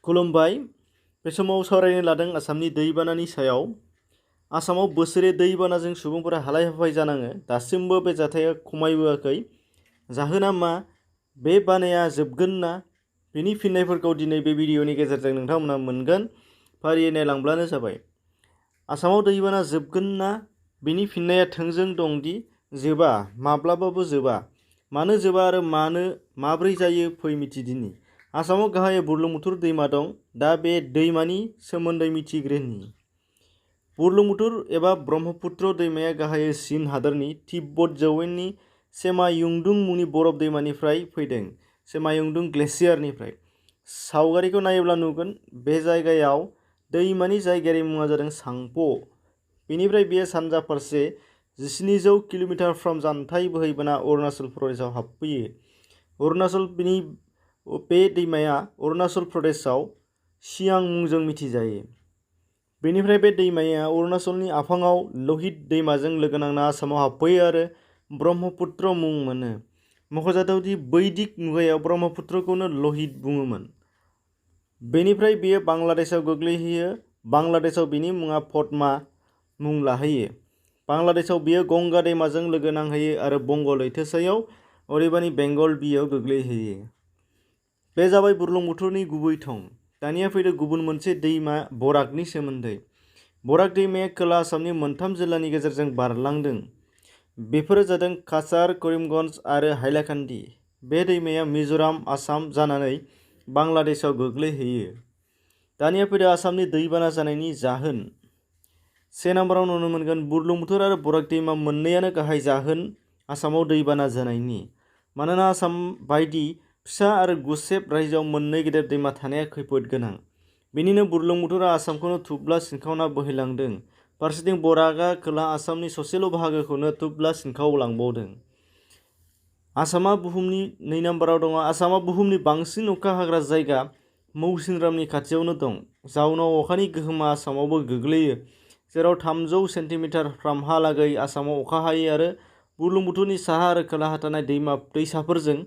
खुलुमबाय। बे समाव सावरायनो लादों आसामनि दैबानानि सायाव। आसामाव बोसोरे दैबानाजों सुबुंफोरा हालाय हाफाय जानाङो। दासिमबो बे जाथाया खमायबोआखै। जाहोना मा? बे बानाया जोबगोन ना? बेनि फिननायफोरखौ दिनै बे भिडिअनि गेजेरजों नोंथांमोना मोनगोन। फारियै नायलांब्लानो जाबाय। आसामाव दैबाना जोबगोन ना? बेनि फिननाया थोंजों दं दि जोबा, माब्लाबाबो जोबा। मानो जोबा आरो माब्रै जायो फै मिथिदिनि। आसामाव गाहायै बुरलुंबुथुर दैमा दं। दा बे दैमानि सोमोन्दै मिथिग्रोनि। बुरलुंबुथुर एबा ब्रह्मपुत्र दैमाया गाहायै चीन हादोरनि तिब्बत जौयेननि सेमायुंदुं मुंनि बरफ दैमानिफ्राय फैदों। सेमायुंदुं ग्लेसियारनिफ्राय। सावगारिखौ नायोब्ला नुगोन बे जायगायाव दैमानि जायगायारि मुङा जादों सांपो। बेनिफ्राय बेयो सानजा फारसे 1700 किल'मिटारफ्राम जानथाइ बोहैबोना अरुणाचल प्रदेशआव हाबफैयो। बे दैमाया अरुणाचल प्रदेशआव सियां मुंजों मिथिजायो। बेनिफ्राय बे दैमाया अरुणाचलनि आफाङाव लहित दैमाजों लोगो नांना आसामाव हाबफैयो आरो ब्रह्मपुत्र मुं मोनो। मख'जाथाव दि बैदिक मुगायाव ब्रह्मपुत्रखौनो लहित बुङोमोन। बेनिफ्राय बेयो बांलादेशआव गोग्लैहैयो। बांलादेशआव बिनि मुङा पद्मा मुं लाहैयो। बांलादेशआव बेयो गंगा दैमाजों लोगो नांहैयो आरो बंग लैथोसायाव अदेबानि बेंगल बियाव गोग्लैहैयो। बे जाबाय बुरलुंबुथुरनि गुबै थं। दानिया फैदो गुबुन मोनसे दैमा बराकनि सोमोन्दै। बराक दैमाया खोला आसामनि मोनथाम जिल्लानि गेजेरजों बारलांदों। बेफोरो जादों काछार, करिमगन्ज आरो हाइलाकान्दि। बे दैमाया मिज'राम, आसाम जानानै बांलादेशआव गोग्लैहैयो। दानिया फैदो आसामनि दैबाना जानायनि जाहोन। 1 नम्बराव नुनो मोनगोन बुरलुंबुथुर आरो बराक दैमा मोननैयानो गाहाय जाहोन आसामाव दैबाना जानायनि। मानोना आसाम बायदि फिसा आरो गुसेब रायजोआव मोननै गेदेर दैमा थानाया खैफोद गोनां। बेनिनो बुरलुंबुथुरा आसामखौनो थुब्ला सिनखावना बोहैलांदों। फारसेथिं बराकआ खोला आसामनि ससेल' बाहागोखौनो थुब्ला सिनखावलांबावदों। आसामा बुहुमनि 2 नम्बराव दङ। आसामा बुहुमनि बांसिन अखा हाग्रा जायगा मौसिनरामनि खाथियावनो दं। जाउनाव अखानि गोहोमा आसामावबो गोग्लैयो, जेराव 300 सेन्टिमिटारफ्रामहालागै आसामाव अखा हायो आरो बुरलुंबुथुरनि साहा आरो खोलाहा थानाय दैसाफोरजों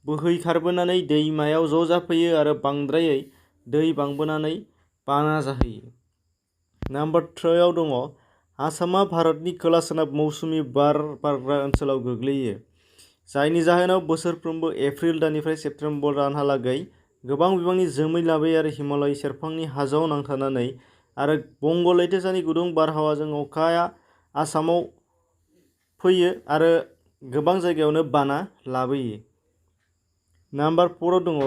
बोहैखारबोनानै दैमायाव ज' जाफैयो आरो बांद्रायै दै बांबोनानै बाना जाहैयो। नम्बर 3 आव दङ आसामा भारतनि खोला-सोनाब मौसुमि बार बारग्रा ओनसोलाव गोग्लैयो, जायनि जाहोनाव बोसोरफ्रोमबो एप्रिल दाननिफ्राय सेप्तेम्बर दानहालागै गोबां बिबांनि जोमै लाबोयो आरो हिमालय सेरफांनि हाजोआव नांथानानै आरो बंग लैथोसानि गुदुं बारहावाजों अखाया आसामाव फैयो आरो गोबां जायगायावनो बाना लाबोयो। नम्बर 4 आव दङ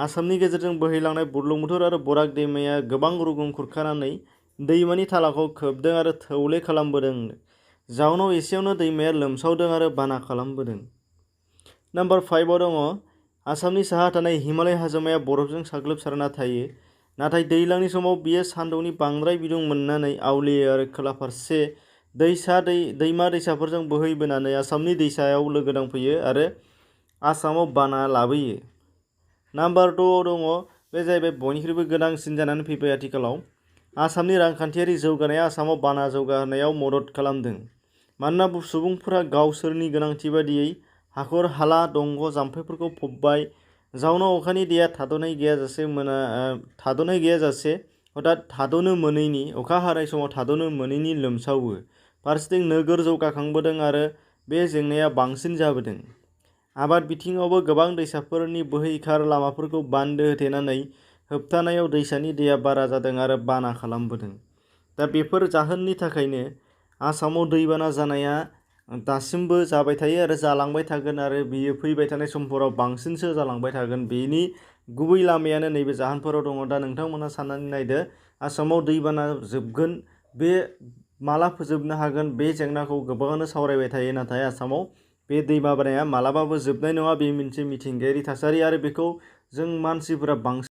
आसामनि गेजेरजों बोहैलांनाय बुरलुंबुथुर आरो बराक दैमाया गोबां रुगुं खुरखानानै दैमानि थालाखौ खोबदों आरो थौले खालामबोदों। जाउनाव एसेयावनो दैमाया लोमसावदों आरो बाना खालामबोदों। नम्बर 5 आव दङ आसामनि साहा थानाय हिमालय हाजोमाया बरफजों साग्लोबसारना थायो। नाथाय दैज्लांनि समाव बेयो सान्दुंनि बांद्राय बिदुं मोननानै आवलियो आरो खोला फारसे दैमा दैसाफोरजों बोहैबोनानै आसामनि दैसायाव लोगो नांफैयो आरो आसामाव बाना लाबोयो। नम्बर 2 आव दङ बे जाहैबाय बयनिख्रुइबो गोनांसिन जानानै फैबाय आथिखालाव। आसामनि रांखान्थियारि जौगानाया आसामाव बाना जौगाहोनायाव मदद खालामदों। मानोना सुबुंफोरा गावसोरनि गोनांथि बादियै हाखर हाला, दंग' जाम्फैफोरखौ फबबाय। जाउनाव अखानि दैया थाद'नाय गैयाजासे हथात थाद'नो मोनैनि अखा हानाय समाव थाद'नो मोनैनि लोमसावो। फारसेथिं नोगोर जौगाखांबोदों आरो बे जेंनाया बांसिन जाबोदों। आबाद बिथिङावबो गोबां दैसाफोरनि बोहैखार लामाफोरखौ बान्दो होथेनानै होबथानायाव दैसानि दैया बारा जादों आरो बाना खालामबोदों। दा बेफोर जाहोननि थाखायनो आसामाव दैबाना जानाया दासिमबो जाबाय थायो आरो जालांबाय थागोन आरो बियो फैबाय थानाय समफोराव बांसिनसो जालांबाय थागोन। बेनि गुबै लामायानो नैबे जाहोनफोराव दङ। दा नोंथांमोना साननानै नायदो आसामाव दैबाना जोबगोन, बे माला फोजोबनो हागोन? बे जेंनाखौ गोबाङानो सावरायबाय थायो, नाथाय आसामाव बे दैबानाया मालाबाबो जोबनाय नङा। बे मोनसे मिथिंगायारि थासारि आरो बेखौ जों मानसिफोरा बांसिन